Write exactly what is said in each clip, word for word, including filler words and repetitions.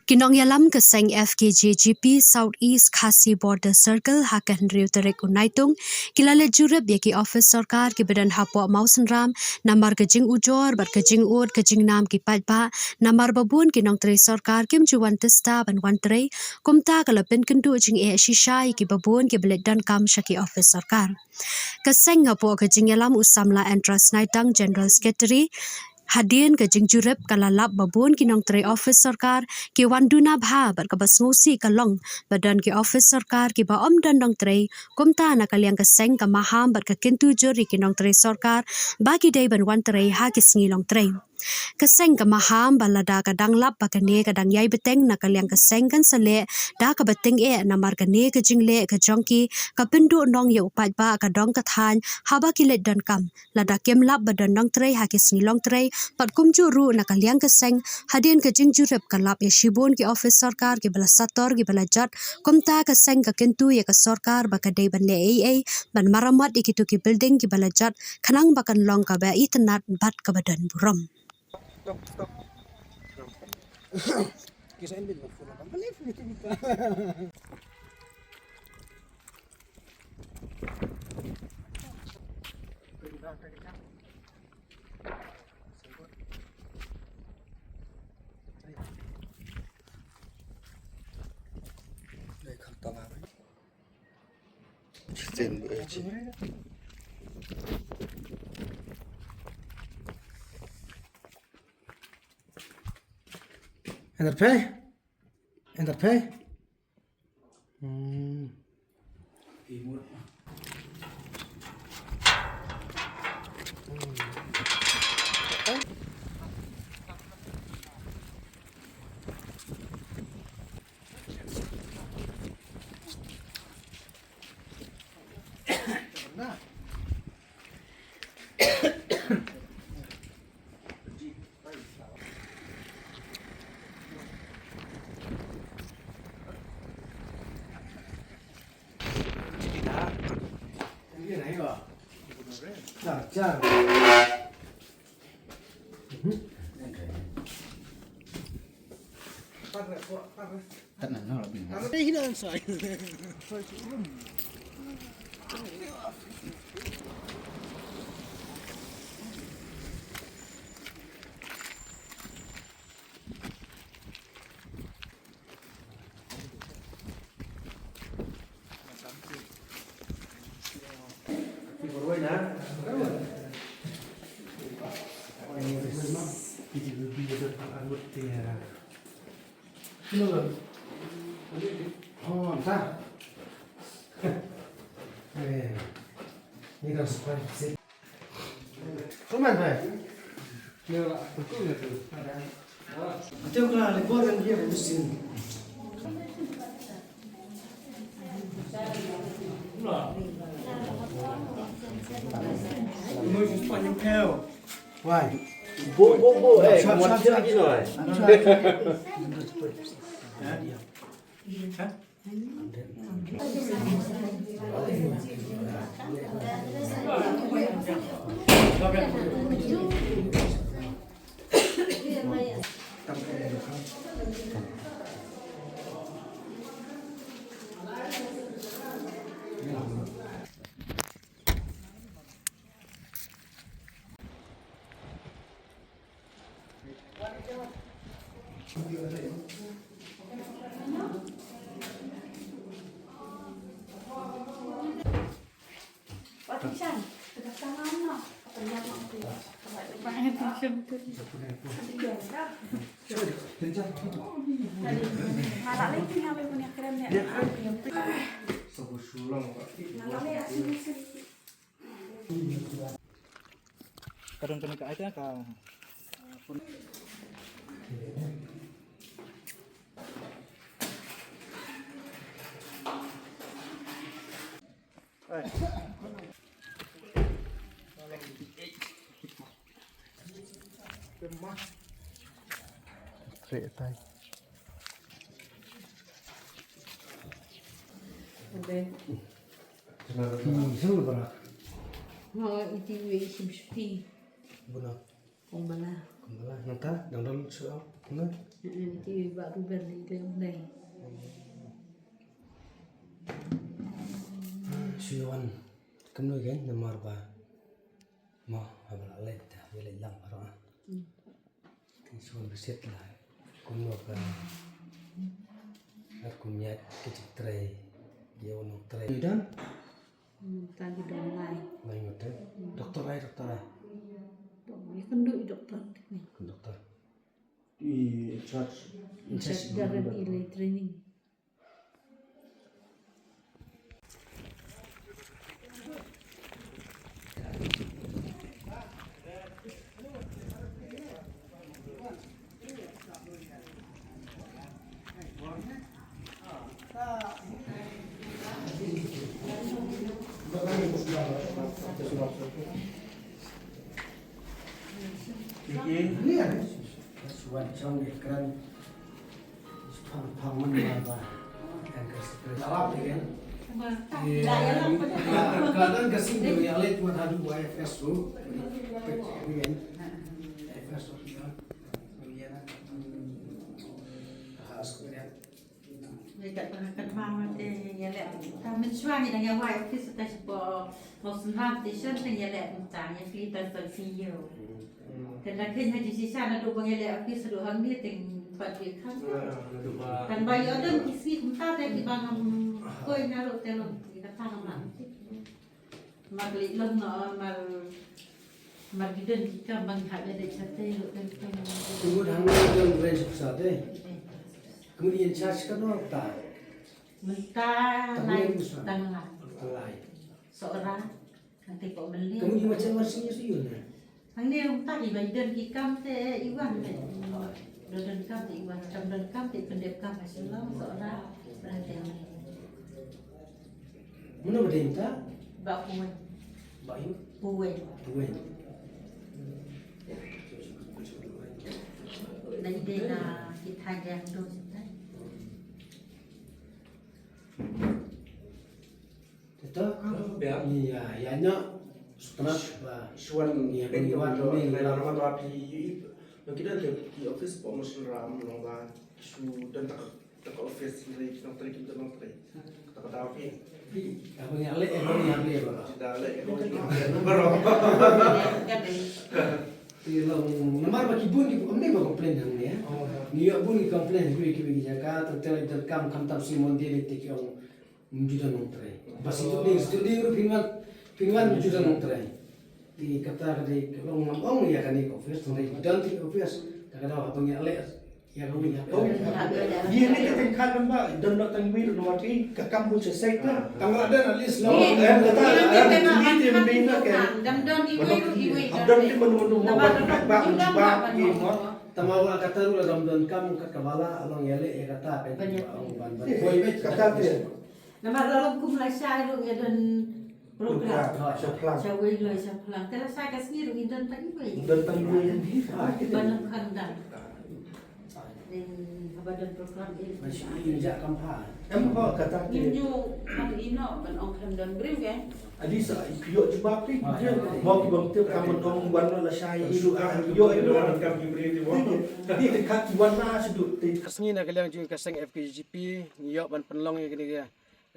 Ki nongïalam ka seng F K J G P South East Khasi Border Circle ha ka hynriew tarik u Naitung ki la leit jurip ïa ki office sorkar kiba don hapoh Mawsynram namar ka jingujor bad ka jingud ka jingnam ki paidbah namar ba bun ki nongtrei sorkar kim ju wan tista ban wan trei, kumta ka la pynkynduh jingeh shisha ïa kiba bun kiba leit donkam sha ki office sorkar. Ka seng hapoh ka jingïalam u samla Andras Naitang, General Secretary, hadien ka jingjurip ka la lap ba bun ki nongtrei office sorkar ki wan duna bha bad kaba sngewsih ka long ba don ki office sorkar kiba ym don nongtrei, kumta na ka liang ka seng ka maham bad ka kyntu jur ïa ki nongtrei sorkar ba ki dei ban wan trei ha ki sngi longtrei. Ka seng ka maham ba lada ka dang lap ba kane ka dang ïai bteng na ka liang ka seng kan sa leh da kaba tyngeh namar kane ka jingleh ka jong ki ka pynduh nong ïa u paidbah ka dong ka thaiñ haba ki leit donkam lada kim lap ba don nongtrei ha ki sngi longtrei, bad kumjuh ruh na ka liang ka seng hadien ka jingjurip ka lap ïa shibun ki office sorkar kiba la sator kiba la jot, kumta ka seng ka kyntu ïa ka sorkar ba ka dei ban leh ei ei ban maramot ïa kito ki building kiba la jot khnang ba kan long kaba itynnad bad kaba don burom. Enter pay. Enter pay. Hmm. Why? Bo, bo, bo, eh, kamu ada lagi no, eh. Ka don kane ka ai ka, ka. Pi sel bara. Nga iti we isim shpi. Buna. Kong bala. Mala nangta dang don shu ong na. Ki ba ruben ni dei ong dei. Shu wan kumno gen namar ba mo haba la leit da wi leit lang baroh. Shu wan bisit la kumno ka ar kum ïaid ki jingtrei ïa u nongtrei. Ïa u don. Hmm, tang ki don lai. Lai ngut eh. Doktor ai, doktor ai. Dong, ïa kynduh i doktor. Doktor. I in charge. In charge. Jar i lei training. Ka don ka sing ka ïa leit ma haduh Y F S ruh. Peit ïa I F S ruh ïa. Ïa na. Ha, sku ïa. Ngi kat tang kat ma ma te ïa leh. Ta mynshuwa ngi dang ïa wai office ta shapoh Mawsynram station te ïa leh mynta ïa phi ta sa C E O. Kan da khein ha jingshisha naduh ba ngi leh office haduh hangne te pat ki khang. Kan ba ïoh don ki sngi kumta te ki ba ngam koi naduh te long ki kata ngam lah. Mar leh long no mar mar ki don ki kam ba ngi hap ïa dei shatei ruh te. Kumut hangne don branch officer te. Kumut in charge katno ta. Mynta lai tang lai. Tang lai. Sohra. Nanti ko meli. Kumut in ma check ma sing ïa shu ïun na. Hangne mynta i ba i don ki kam te i wan te. Don don kam te i wan, kam don kam te i pyndep kam ha Shillong, Sohra, Bra te. Mano ba dei mynta? Ba Puwen. Ba Ïu? Puwen. Puwen. Na i dei na ki thaiñ Dangdo shutai. Te to, ïa, ïa, ïa, sutrat ba. Shuan ïa, peit ïa, ïa, ïa, ïa, ïa, ïa, ïa, ïa, ïa, ïa, ïa, ïa, ïa, ki don ki, ki office po Mawsynram long ba shu don tak, tak office hynrei ki nongtrei kim don nongtrei. Tak daw ki. Phi, haba ngi ïaleh, haba ngi ïaleh ba. Ki da leh, haba ngi ïaleh baroh. Te long namar ba ki bun ki bun ba complain hangne, eh. Ngi ïoh bun ki complain kiwei kiwei ki jaka, te te don kam khamtam sngi Monday te ki ong Ym ju don nongtrei. Ba shu dei, shu dei ruh phin wan, phin wan ym ju don nongtrei. Te kata ka dei ka long ngam ong ïa kane ka office, tang dei don te office. Ka ka daw haba ngi ïaleh ïa ka wi ïa ka. Ïa ne ka teng khat lem ba don, don tang wi ruh, ka kam bun sha sait na. Tang la don at least long. Em kata em ni te mbe na ke. Don te mano mano mo ba ba ba ba ki mo. Tang ma wa kata ruh la dang don kam kat ka bala long ïaleh ïa kata ka ban ban. Kata te. Namar la long kum lashai ruh ïa don program. Program, shaphrang. Shawei loi shaphrang. Te lashai ka sngi ruh ngi don tang iwei. Don tang iwei. Ban ym khang dang. Dei haba don program ïa. Lashai ïa kam pha. Em ho kata. Ngin ju khang ïa no ban ong khlem don briew ke. Adi sa ïoh jubab ti. Mo ki bang tip kam ban ong wan lashai ïa ruh ïoh ïa ruh. Ti ti kat wan na sdut ti. Ka sngi na ka liang jong ka seng F K J G P ngi ïoh ban pynlong ïa kane ka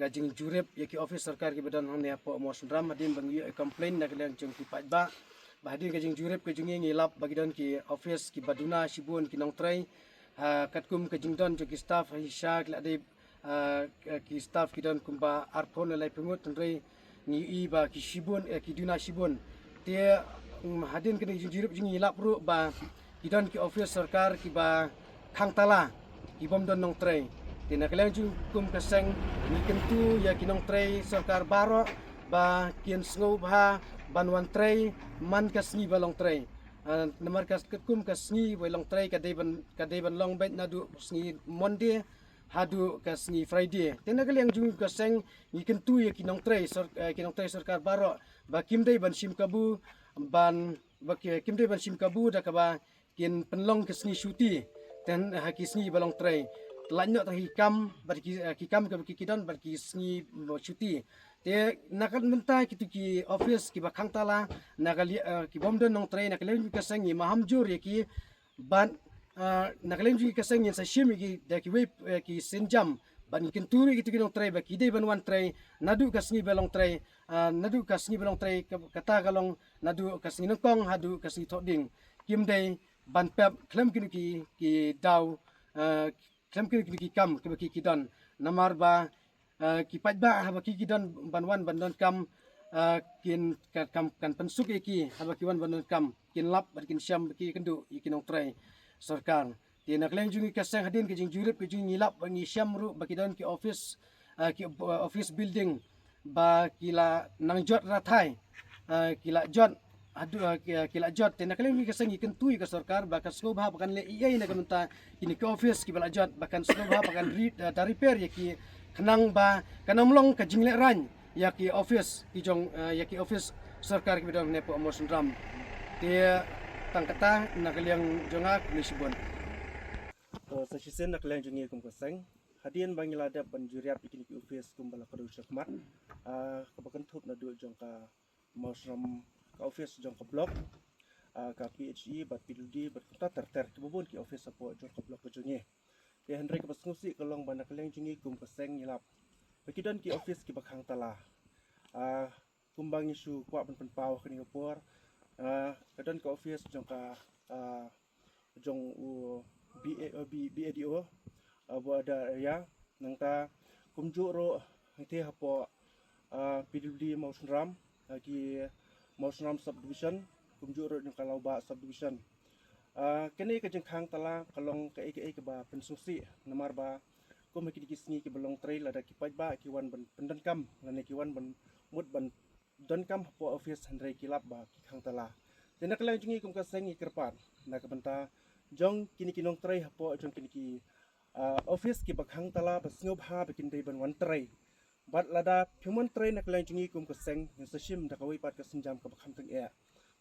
ka jingjurip ïa ki office sorkar kiba don hangne hapoh Mawsynram hadien ba ngi ïoh complain na ka liang jong ki paidbah. Ba hadien ka jingjurip ka jong ngi ngi lap ba ki don ki office kiba duna shibun ki nongtrei. Ha katkum ka jingdon jong ki staff ha shisha ki la dei, ah, ki staff ki don kumba arphew ne laiphew ngut, hynrei ngi ïohi ba ki shibun, eh, ki duna shibun. Te, mm, hadien kane ka jingjurip jong ngi ngi lap ruh ba ki don ki office sorkar kiba khang tala, ki bym don nongtrei. Te na ka liang jong kum ka seng ngi kyntu ïa ki nongtrei sorkar baroh ba kin sngewbha ban wan trei man ka sngi ba long trei. Ah, namar ka katkum ka sngi ba long trei ka dei ban, ka dei ban long beit naduh sngi Monday haduh ka sngi Friday. Te na ka liang jong ka seng ngi kyntu ïa ki nongtrei sor-, eh, ki nongtrei sorkar baroh ba kim dei ban shim kabu ban, ba ki, kim dei ban shim kabu da kaba kin pynlong ki sngi shuti. Te ha ki sngi ba long trei, te lait noh tang ki kam bad ki, eh, ki kam kaba ki, ki don bad ki sngi, mm, shuti. Te na ka bynta kitu ki office kiba khang tala, na ka liang, eh, ki bym don nongtrei, na ka liang jong ka seng ngi maham jur ïa ki, bad, eh, na ka liang jong ka seng ngin sa shim ïa ki da kiwei, eh, ki sienjam, bad ngi kyntu ruh ïa kitu ki nongtrei ba ki dei ban wan trei naduh ka sngi ba long trei, eh, naduh ka sngi ba long trei ka, kata ka long naduh ka sngi nyngkong haduh ka sngi thohdieng. Kim dei ban pep khlem kino ki, ki daw, eh, khlem kino ki kam kiba ki, ki don. Namar ba, eh, ki paidbah haba ki, ki don ban wan ban donkam, eh, kin, kan, kan, kan pynsuk ïa ki haba ki wan ban donkam, kin lap bad kin shem ba ki kynduh ïa ki nongtrei sorkar. Te na ka liang jong ngi ka seng, hadien ka jingjurip ka jong ngi, ngi lap ba ngi shem ruh ba ki don ki office, eh, ki, eh, office building ba ki la nang jot rathai, eh, ki la jot, haduh, eh, ki, ki la jot. Te na ka liang jong ngi ka seng ngi kyntu ïa ka sorkar ba kan sngewbha ba kan leh ei ei na ka bynta kine ki office kiba la jot, ba kan sngewbha ba kan ri-, eh, da repair ïa ki, khnang ba kan ym long ka jinglehrain ïa ki office ki jong, eh, ïa ki office sorkar kiba don hangne hapoh Mawsynram. Te tang kata na ka liang jong nga, khublei shibun. To, sa shisien na ka liang jong ngi kum ka seng, hadien ba ngi la dep ban jurip ïa kine ki office kumba la kdew shakhmat, ah, kaba kynthup naduh jong ka Mawsynram, ka office jong ka block, ah, ka P H E bad P W D bad kumta ter ter kiba bun ki office hapoh jong ka block ka jong ngi. Te hynrei kaba sngewsih ka long ba na ka liang jong ngi kum ka seng ngi lap ba ki don ki office kiba khang tala. Ah, kumba ngi shu kwah ban pynpaw ha kane ka por, ah, ka don ka office jong ka, ah, jong u B A, uh, B-, B A D O, uh, border area. Nangta kumjuh ruh hangtei hapoh, uh, P W D Mawsynram, uh, ki Mawsynram subdivision, kumjuh ruh jong ka Lawbah subdivision. Uh, kane ka jingkhang tala ka long kaei kaei kaba pynsngewsih, namar ba kum ha kine ki sngi kiba long trei, lada ki paidbah ki wan ban pyndonkam lane ki wan ban mut ban donkam hapoh office, hynrei ki lap ba ki khang tala. Te na ka liang jong ngi kum ka seng ngi kyrpad na ka bynta jong kine ki nongtrei hapoh jong kine ki, ah, office kiba khang tala, ba sngewbha ba kin dei ban wan trei. Bad lada phim wan trei na ka liang jong ngi kum ka seng, ngin sa shim da kawei pat ka sienjam kaba kham tyngeh.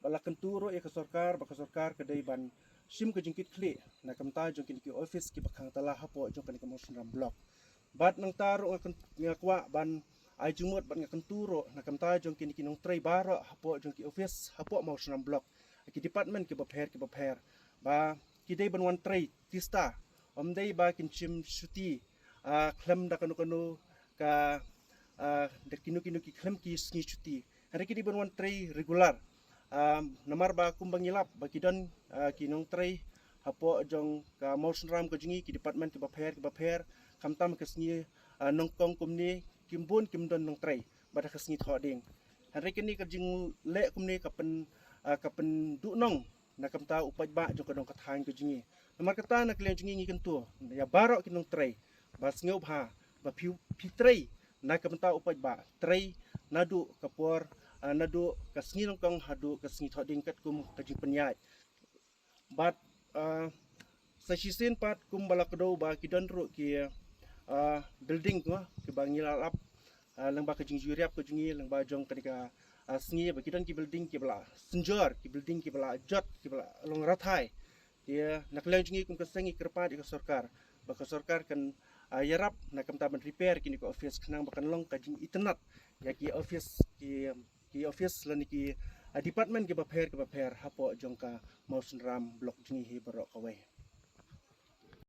Bad la kyntu ruh ïa ka sorkar ba ka sorkar ka dei ban shim ka jingkitkhlieh na ka bynta jong kine ki office kiba khang tala hapoh jong kane ka Mawsynram block. Bad nangta ruh nga kyn-, nga kwah ban ai jingmut bad nga kyntu ruh na ka bynta jong kine ki nongtrei baroh hapoh jong ki office hapoh Mawsynram block, ki department kiba pher kiba pher, ba ki dei ban wan trei tista. Ym dei ba kin shim shuti, ah, khlem da kano kano ka, ah, da kino kino ki, khlem ki sngi shuti. Hynrei ki dei ban wan trei regular. Ah, namar ba kumba ngi lap ba ki don, ah, ki nongtrei hapoh jong ka Mawsynram ka jong ngi, ki department kiba pher kiba pher, khamtam ka sngi, ah, nyngkong kumne kim bun kim don nongtrei, bad ha ka sngi thohdieng. Hynrei kane ka jingleh kumne ka pyn, ah, ka pynduhnong na ka bynta u paidbah jong ka dong ka thaiñ ka jong ngi. Namar kata na ka liang jong ngi ngi kyntu ïa baroh ki nongtrei ba sngewbha ba phi, phi trei na ka bynta u paidbah, trei naduh ka por, ah, naduh ka sngi nyngkong haduh ka sngi thohdieng katkum ka jingpynïaid. Bad, ah, sa shisien pat kumba la kdew ba ki don ruh ki, ah, building, mo, kiba ngi la lap, ah, lyngba ka jingjurip ka jong ngi lyngba jong kane ka, ah, sngi, ba ki don ki building kiba la synjor, ki building kiba la jot, kiba la long rathai. Te na ka liang jong ngi kum ka seng ngi kyrpad ïa ka sorkar ba ka sorkar kan, ah, ïarap na ka bynta ban repair kine ki office, khnang ba kan long ka jingitynnad ïa ki office, ki, ki office lane ki, ah, department kiba pher kiba pher hapoh jong ka Mawsynram block jong ngi hi baroh kawei.